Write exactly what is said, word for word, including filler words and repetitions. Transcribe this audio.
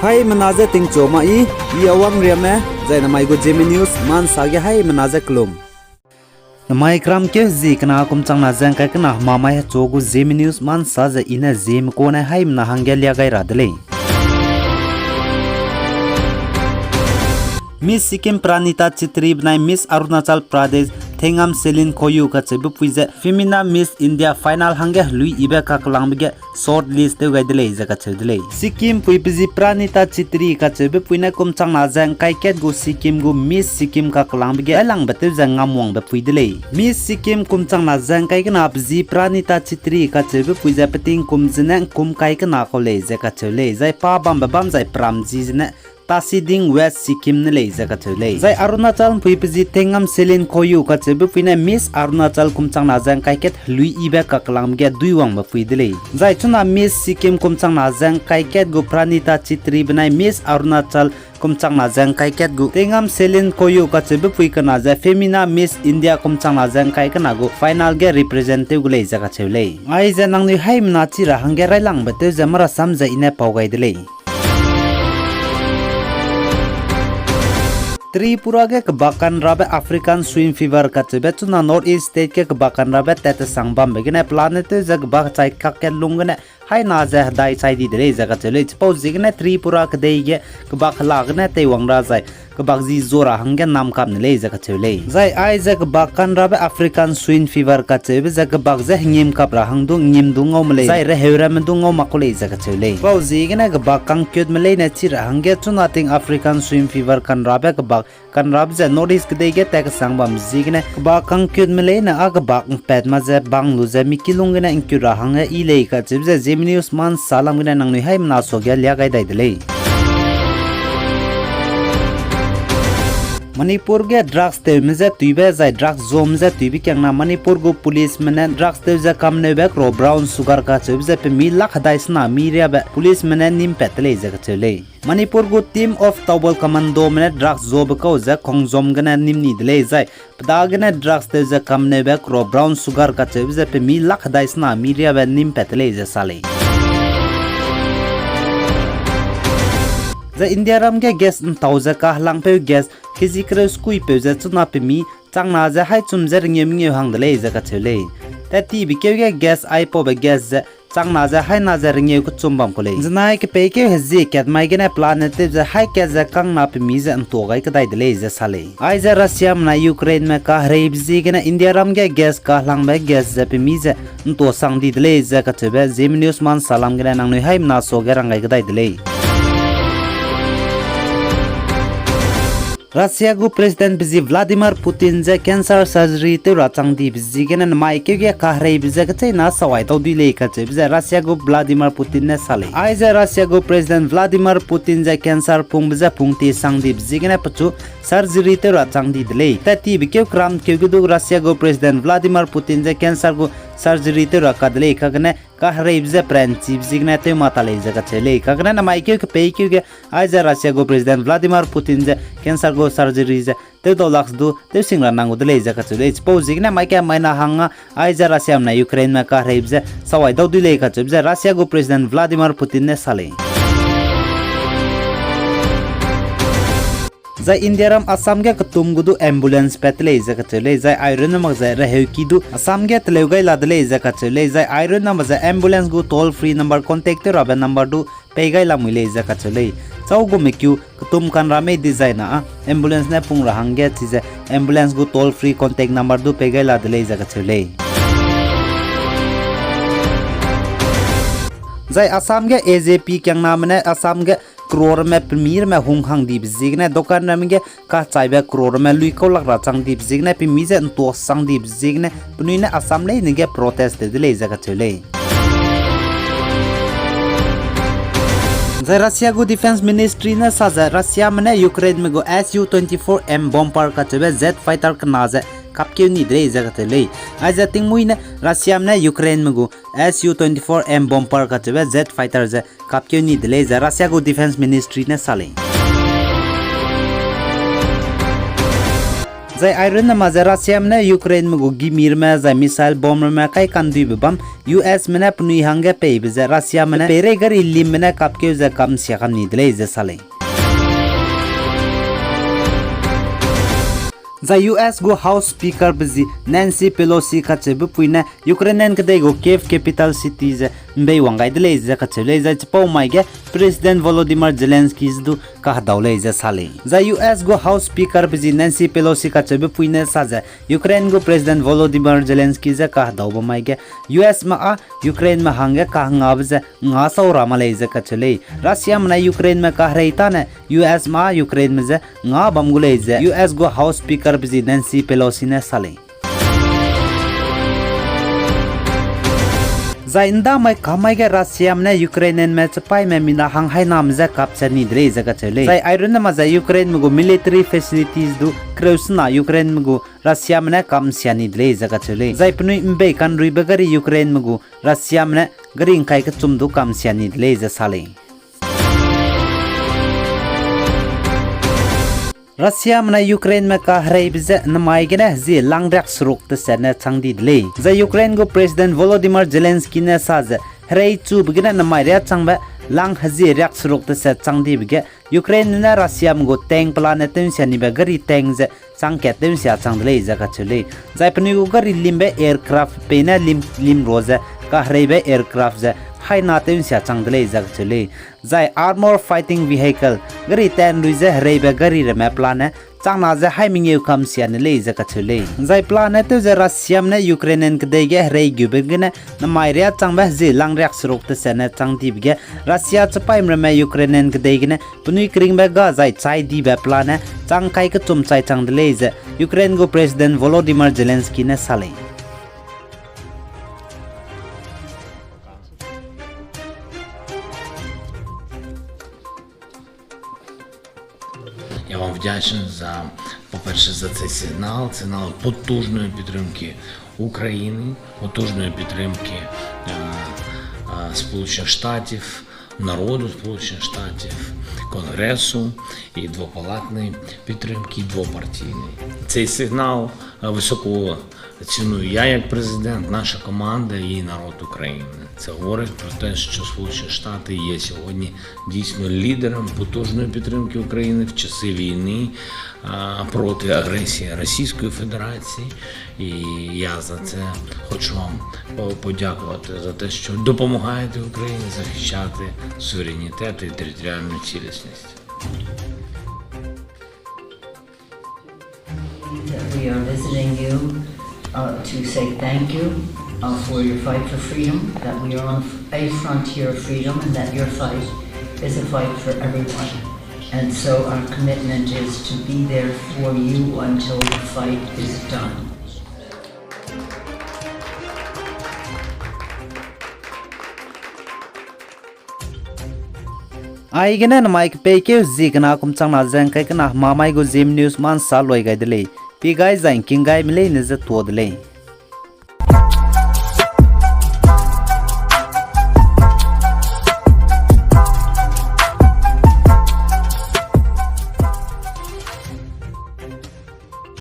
Haimena je tingchu ma i, i Awang Riame, zai namai gu Zeme News ma nsa ge haimena je kelum. Namai kramkeu zi kena kum changna ze ngkai kena hemamai hechu gu Zeme News ma nsa ze i ne Zeme kune haimena hangge lia gai ra de lei. Miss Sikkim Pranita Chitri benai Miss Arunachal Pradesh Thengam Selin Khoyu kacheube pui ze Femina Miss India final hangge heluiyibe kakelangbe ge shortlist tew gai de lei ze kacheu de lei. Sikkim pui pe zi Pranita Chitri kacheube pui ne kum changna ze ngkai kat gu Sikkim gu Miss Sikkim kakelangbe ge ailangbe tew ze ngamwangbe pui de lei. Miss Sikkim kum changna ze ngkai kena pe zi Pranita Chitri kacheube pui ze peting kum zene ngkum kai kena kau lei ze kacheu lei. Zai pa bambe bam zai pram zi zene Tasiding West Sikkim ne lei ze kacheu lei. Zai Arunachal pui pe zi Thengam Selin Khoyu kacheube pui ne Miss Arunachal kum changna ze ngkai kat heluiyibe kakelangbe ge duiwangbe pui de lei. Zai chuna Miss Sikkim kum changna ze ngkai kat gu Pranita Chitri benai Miss Arunachal kum changna ze ngkai kat gu Thengam Selin Khoyu kacheube pui kena ze Femina Miss India kum changna ze ngkai kena gu final ge represent tew gu lei ze kacheu lei. Aize nangnui haimena chi ra hangge railangbe tew ze marasam ze i ne pau gai de lei. Tripura ge kebak kanrabe African Swine Fever kacheube chuna North East State ge kebak kanrabe tat tesang bambe gene pelane tew ze kebak chai kak kat lung gene haina ze hedai chai di de lei ze kacheu lei. Chipau ziegene Tripura kedei ge kebak hela gene teiwang ra zai kebak zi zo ra hangge nam kap ne lei ze kacheu lei. Zai aize kebak kanrabe African Swine Fever kacheube ze kebak ze hengim kap ra hang du ngim du ngau me lei, zai reheu ramme du ngau mak ku lei ze kacheu lei. Pau ziegene kebak kangkutme leine chi ra hangge chuna ting African Swine Fever kanrabe kebak kanrabe ze North East kedei ge tat kesang bam ziegene kebak kangkutme leine a kebak ngpat ma ze bang lu ze mi kilung gene ngkut ra hangge i lei kacheube ze Zeme News ma nsa lam gene nangnui haimena suage lia gai dai de lei. Manipur ge drugs tewme je tuibe zai drugs zom je tuibe kiangna Manipur gu policeme ne drugs tew ze kamneube kro brown sugar kacheube ze pemi lak hedai sena mi riabe policeme ne nim pat de lei ze kacheu lei. Manipur gu Team of Toubal Commandome ne drugs zobe kau ze Khongjom gene nim ni de lei zai pe dagene drugs tew ze kamneube kro brown sugar kacheube ze pemi lak hedai sena mi riabe nim pat de lei ze sa lei. Zai Indiaram ge gas ntau ze kahelangpeu gas kg kereu skuipeu ze chuna pemi changna ze haî chum ze rengeu mengeu hang de lei ze kacheu lei. Tat tibe keu ge gas aipaube gas ze changna ze haîna ze rengeu kechum bam ku lei. Zenai kepeikeu hezie kat mai gene pelane tew ze haî kat ze kangna pemi ze ntua gai kedai de lei ze sa lei. Aize Russiame nai Ukraineme kahereibe ziegene Indiaram ge gas kahelangbe gas ze pemi ze ntua sang di de lei ze kacheube Zeme News ma nsa lam gene nangnui haimena suage rang gai kedai de lei. Russia gu President pe zi Vladimir Putin ze cancer surgery tew ra chang dibe ziegene namai keu ge kahereibe ze kecheîna sawai dau dui lei kacheube ze Russia gu Vladimir Putin ne sa lei. Aize Russia gu President Vladimir Putin ze cancer pungbe ze pung tie sang dibe ziegene pechu surgery tew ra chang di de lei. Tat tibe keu keram keu ge du Russia gu President Vladimir Putin ze cancer gu surgery tew ra ka de lei kagene kahereibe ze peranchibe ziegene tew ma ta lei ze kacheu lei. Kagene namai keu kepeikeu ge aize Russia gu President Vladimir Putin ze cancer gu surgery ze tew dau lak du tew sing ra nang gu de lei ze kacheu lei. Chipau ziegene mai ka maina hangge aize Russiame nai Ukraineme kahereibe ze sawai dau dui lei kacheube ze Russia gu President Vladimir Putin ne sa lei. Zai Indiaram Assam ge ketum gu du ambulance pat de lei ze kacheu lei, zai airun na mak ze reheuki du Assam ge teleu gai la de lei ze kacheu lei, zai airun na mak ze ambulance gu toll free number contact tew rabe number du pei gai lamui lei ze kacheu lei. Chau gume kiu ketum kanra mei dezaina a ambulance ne pung ra hangge chize ambulance gu toll free contact number du pei gai la de lei ze kacheu lei. Zai Assam ge A J P kiangname ne Assam ge crore ramme pemi ramme hung hang dibe ziegene dokan ramme ge kachaibe crore ramme lui kau lak ra chang dibe ziegene pemi ze ntua sang dibe ziegene penui ne Assam leine ge protest tew de lei ze kacheu lei. Zai Russia gu Defence Ministry ne sa ze Russiame ne Ukraineme gu S U twenty-four M bomber kacheube jet fighter kena ze kapkeu ni de lei ze kacheu lei. Aize tingmuî ne Russiame ne Ukraineme gu S U twenty-four M bomber kacheube jet fighter ze kapkeu ni de lei ze Russia gu Defence Ministry ne sa lei. Zai airun nama ze Russiame ne Ukraineme gu gimi ramme zai missile bomb ramme kai kanduibe bam, USme ne penui hangge peibe ze Russiame ne peirei gari limbe ne kapkeu ze kamsia kam ni de lei ze sa lei. Zai US gu House Speakerbe zi Nancy Pelosi kacheube pui ne Ukrainian kedei gu Kyiv capital city ze ’mbei wang gai de lei ze kacheu lei, zai chipau mai ge President Volodymyr Zelensky ze du kahedau lei ze sa lei. Zai US gu House Speakerbe zi Nancy Pelosi kacheube pui ne sa ze Ukraine gu President Volodymyr Zelensky ze kahedaube mai ge USme â Ukraineme hangge kahengabe ze nga sau ra ma lei ze kacheu lei. Russiame ne Ukraineme kaherei tâne USme â Ukraineme ze nga bam gu lei ze US gu House Speakerbe zi Nancy Pelosi ne sa lei. Zai ’ndamai kamai ge Russiame ne Ukrainianme chipaîme mina hang hainame je kapchat ni de lei ze kacheu lei. Zai airun nama ze Ukraineme gu military facilities du kreusena Ukraineme gu Russiame ne kamsia ni de lei ze kacheu lei. Zai penui ’mbei kanruibe gari Ukraineme gu Russiame ne gari ’ngkai kechum du kamsia ni de lei ze sa lei. Russiame ne Ukraineme kahereibe je namai gene hezie lang riak seruk teset ne chang di de lei. Zai Ukraine gu President Volodymyr Zelensky ne sa ze, herei chube gene namai riâ changbe lang hezie riak seruk teset chang dibe ge Ukraineme ne Russiame gu tank pelane tew ’nsia nibe gari tank ze chang kat tew ’nsia chang de lei ze kacheu lei. Zai penui gu gari limbe aircraft peine lim, lim ro ze kahereibe aircraft ze haina tew ’nsia chang de lei ze kacheu lei. Zai armor fighting vehicle, gari tanrui ze hereibe gari ramme pelane changna ze hai mengeu kamsia ne lei ze kacheu lei. Zai pelane tew ze Russiame ne Ukrainian kedei ge herei geube gene namai riâ changbe hezie lang riak seruk teset ne chang dibe ge Russia chipaîme ramme Ukrainian kedei gene penui keringbe ga zai chai dibe pelane chang kai kechum chai chang de lei ze Ukraine gu President Volodymyr Zelensky ne sa lei. Я вам вдячний за, по-перше, за цей сигнал, сигнал потужної підтримки України, потужної підтримки, е, е, Сполучених Штатів, народу Сполучених Штатів, Конгресу і двопалатної підтримки, і двопартійної. Цей сигнал, е, високо ціную я як президент, наша команда і народ України. Це говорить про те, що Сполучені Штати є сьогодні дійсно лідером потужної підтримки України в часи війни, а, проти агресії Російської Федерації. І я за це хочу вам по-, подякувати за те, що допомагаєте Україні захищати суверенітет і територіальну цілісність. That we are visiting you, uh, to say thank you, uh, for your fight for freedom, that we are on a frontier of freedom, and that your fight is a fight for everyone. And so our commitment is to be there for you until the fight is done. Aigene namai kepeikeu ziegene kum changna ze ngkai kena hemamai gu Zeme News ma nsa lui gai de lei. Pi gai zai ngking gaime leine ze tuâ de lei.